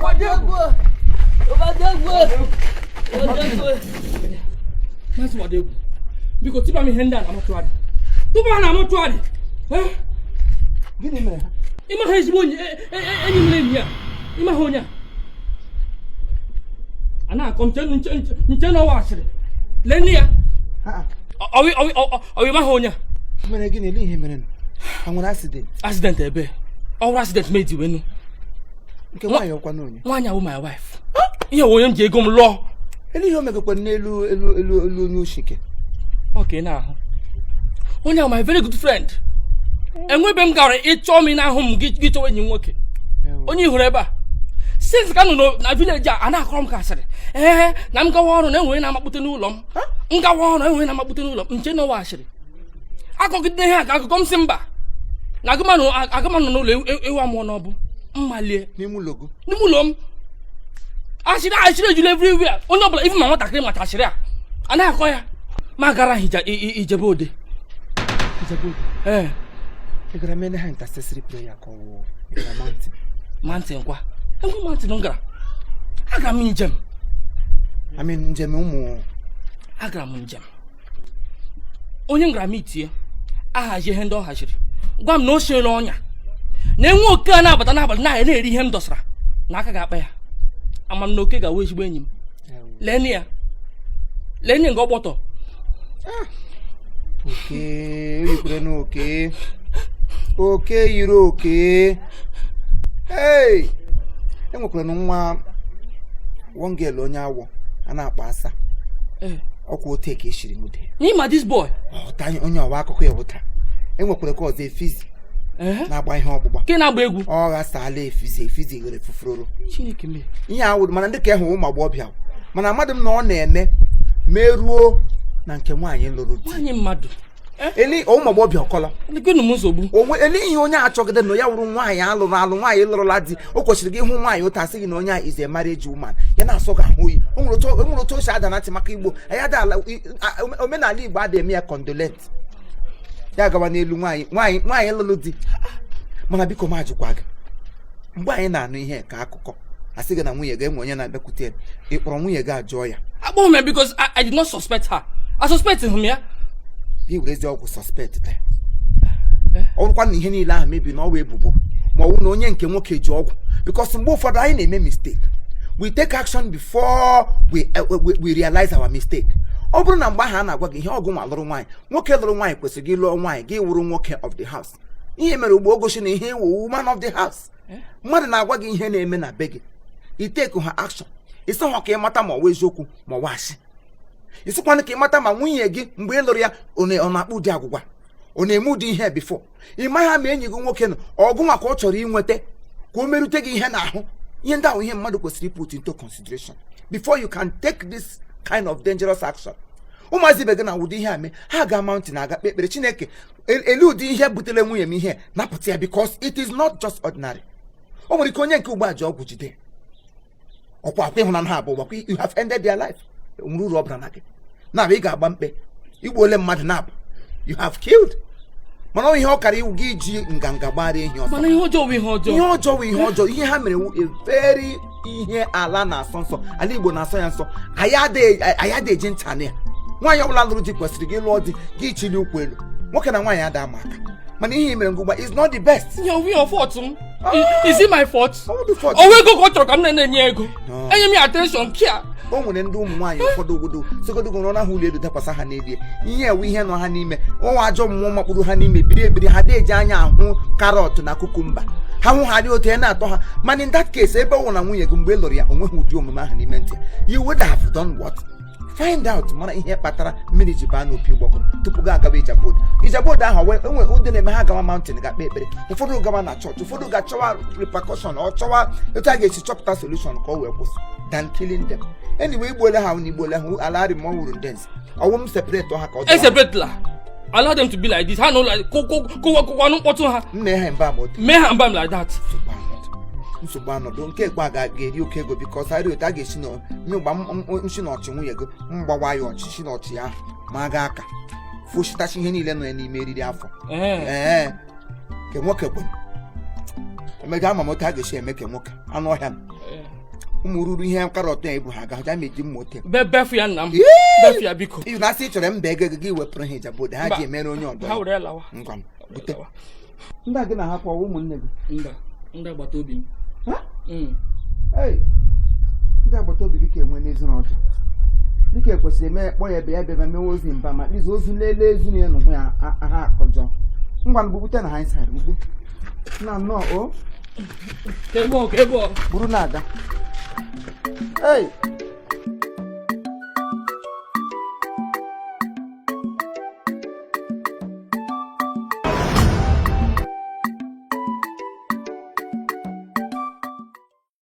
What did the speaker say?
Ụwa dị egwu. Ụwa dị egwu. Ụwa dị egwu. Maazị Wadegwu, biko, tiba m ihe ndị a na mortuary. Tupu ha na mortuary. Gịnị mere ha? Ịma ha ezigbo onye enyi m na enyi ya. Ịma ha onye a. A na-akọ nche nche nche nche n'ọwa asịrị. Lee nne ya. Ha. Ọwị ọwị ọwị, ịma ha onye a. Mere gịnị? Ele ihe mere nụ? Ha nwere accident? Accident ebe? Ọ wụrụ accident ma ediwenu. Nke nwaanyị ọkwa na onye? Nwaanyị awụ my wife. Ihe wụ onye m ji ego m lụọ. Ele ihe o megakwa n'elu elu elu elu onye oshike? Ọ ka ị na-ahụ. Onye ahụ, my very good friend. Enwebe m gara ịchọ m, ị na-ahụ m gị chọwa enyi m nwoke. Onye ị hụrụ ebe a, since ka m nọ na village a, a na-akọrọ m ka asịrị, ee, na m gawa ọrụ na enwere na-amakpute n'ụlọ m, m gawa ọrụ enwere na-amakpute n'ụlọ m. Nche n'ọwa asịrị akọgide ihe a ka akụkọ. M si mba, na agụmanụ n'ụlọ ewu amụọ n'ọbụ mmalie. N'ime ụlọ gị? N'ime ụlọ m. Asịrị, asịrị ejula everywhere. Onye ọbụla, even ma nwatakịrị mata asịrị a a na-akọ ya. Ma gara hija ijebe ode. Ijebe Ode? Ee. Ị gara mere ha intercessory prayer ka ọ wụ ị gara mountain? Mountain kwa? Enwe mountain m gara? Agara m njem. I mean, njem ụmụ. Agara m njem. Onye m gara m itie ahazi ihe ndị ọ haziri gwa m na o siela ọnya na enwe oke a na-abata n'abalị na na-eri ihe m dọsara na aka ga-akpa ya. Ama m na oke ga-awụ ezigbo enyi m. Lee ya, lee nye nga ọgbọtọ. Oke o yikwere na oke, oke yiri oke. Hey! Enwekwara na nwa one girl, onye awọ a na-akpọ Asa. Ọkwa ote ka esiri nwude. N'ịma this boy? Ọta onye ọwa akụkọ ya wụta. Enwekwara ka ọzọ, Efizi na-agba ihe ọgbụgba. Ke na-agba egwu? Ọ ghasala Efizi, Efizi ghere fufuroro. Chineke mee. Ihe a wụrụ mana ndị ka ịhụ ụmụ agbọghọbịa, mana amadị m na ọ na-eme meruo na nke nwaanyị lụrụ di. Nwaanyị mmadụ. Eli ụmụ agbọghọbịa ọkọlọ. Gịnụ m nsogbu? Onwe eli ihe onye achọgide na ya wụrụ nwaanyị alụrụ alụ, nwaanyị lụrụla di, o kwesịrị gị ịhụ nwaanyị otu asị gị na onye a is a marriage woman, ya na-asọ gị ahụ oyi. O nwere otu o si ada na ntị maka Igbo anyị ada ala omenala Igbo ada eme ya condolent, ya gawa n'elu nwaanyị nwaanyị nwaanyị lụrụ di. Mana biko, m ajụkwa gị, mgbe anyị na-anụ ihe ka akụkọ, asị gị na nwunye gị enwe onye na-abịakwute ya, ị kpọrọ nwunye gị ajụọ ya? Akpọghị m ya because I did not suspect her. I suspect him ya. Gị werezi ọgwụ suspect taa. Ọ bụrụkwa na ihe niile ahụ mebi na ọwa ebubo, ma ọ bụ na onye nke nwoke ji ọgwụ, because mgbe ụfọdụ anyị na-eme mistake, we take action before we realize our mistake. Ọ bụrụ na mgbe ahụ a na-agwa gị ihe ọgụ nwa lụrụ nwaanyị, nwoke lụrụ nwaanyị kwesịrị gị lụọ nwaanyị, gị wụrụ nwoke of the house. Ihe mere ugbo o gosi na ihe iwu woman of the house, mmadụ na-agwa gị ihe na-eme na be gị, i take ha action, ịsị ha ka ị mata ma ọ wụ eziokwu ma ọ wụ asị. Ịsịkwanụ ka ị mata ma nwunye gị mgbe ị lụrụ ya, ọ na-akpụ ụdị agwụgwa, ọ na-eme ụdị ihe before. Ị maghị ma enyi gị nwoke nọ ọgụ maka ọ chọrọ inweta ka o merute gị ihe n'ahụ. Ihe ndị ahụ, ihe mmadụ kwesịrị put into consideration before you can take this kind of dangerous action. Ụmụazị ibe gị na ụdị ihe a mee, ha ga mountain, aga kpe ekpere, "Chineke, ele ụdị ihe butere nwunye m ihe, napụta ya," because it is not just ordinary. O nwere ike onye nke ugbu a ji ọgwụ jide ọkwa akwa ịhụnanya ha abụọ gbakwa. You have ended their life. Nwere uru ọ bụla na gị na-abụ ị ga-agba mkpe igbu ole mmadụ na-abụ you have killed, mana ọ ihe ọ kara iwu gị ji nganga gbara ehi ọsọ. Mana ihe ọjọọ bụ ihe ọjọọ. Ihe ọjọọ bụ ihe ọjọọ. Ihe ha mere wu a very ihe ala na-asọ nsọ, ala Igbo na-asọ ya nsọ. Anyị adịghị eji ncha na ya. Nwaanyị ọbụla lụrụ di kwesịrị gị lụọ di gị chili ụkwụ elu. Nwoke na nwaanyị ada ama aka, mana ihe i mere ngụgba is not the best. Ihe ọ ihe fault m? Is it my fault? Ọ bụ the fault. Ọnwa ego ka ọ chọrọ ka m na-enye ego. No. Enye m ya attention, care. O nwere ndị ụmụ nwaanyị ụfọdụ obodo sogodogo nọ na ha ụlọ elu dakwasa ha n'elie. Ihe ewe ihe nọ ha n'ime, ọnwa ajọ mmụọ makpụrụ ha n'ime biri ebiri. Ha dị eji anya ahụ carrot na cucumber, ha hụ ha dị otu ya na-atọ ha. Mana in that case, ebe ọ wụ na nwunye gị mgbe ị lụrụ ya, o nweghị ụdị omume ahụ n'ime ntị, you would have done what? Find out, mara ihe kpatara mmiri ji baa n'opi ụgbọgụrụ tupu gị agawa Ijabod. Ijabod ahụ enwe ụdị na-eme ha gawa mountain ga kpee ekpere, ụfọdụ gawa na chọọchị, ụfọdụ ga-achọwa repercussion, ọ chọwa etu a ga-esi chọpụta solution ka ọ wee kwụsị than killing them. Anyway, igbuole ha na igbuole ha ala arị ma ọ wuru ndens ọwụ m separate ha ka ọ E separate allow them to be like this. Ha na ụlọ kụkwanụ mkpọtụ ha. M na-ehe mba ma otu. Mee ha mba m like that. Nsogbu anọdụ, nsogbu anọdụ. Nke ekwe a ga-eri oke ego because arị otu a ga-esi na mmegba nshi na ọchị nwunye gị mgbawa ya ọchị si na ọchị ahụ ma ga aka fochitachi ihe niile nọ ya n'ime eriri afọ. Ee. Ee, ke nwoke kwe emega ama m otu a ga-esi eme ke nwoke anụ ọhịa m. Ụmụ ruru ihe carrot a ebu ha aga ja meji mma ote. Befu ya, nna m, befu ya, biko. Ị na-asị ị chọrọ mba ego gị wepụrụ ha ijabode ha Mba. ji emere onye ọdọ. Ha were ya lawa. Ngwa, bute. Ndị a gị na ha kwa ụmụnne gị? Mba, ndị agbata obi m. Ha? Mm. Ei, ndị agbata obi gị ka enwe n'ezinụlọ dịka ekwesịrị eme kpọ ya ebe ya bịaba mewe ozi mba ma kpizi ozu lelee ezu na ya nụ hụ ya ha akọjọ. Ngwa, bubute na ha inside ugbu na nnọọ o. Ka ebe ọ, ka ebe ọ. Buru na-aga. Ei.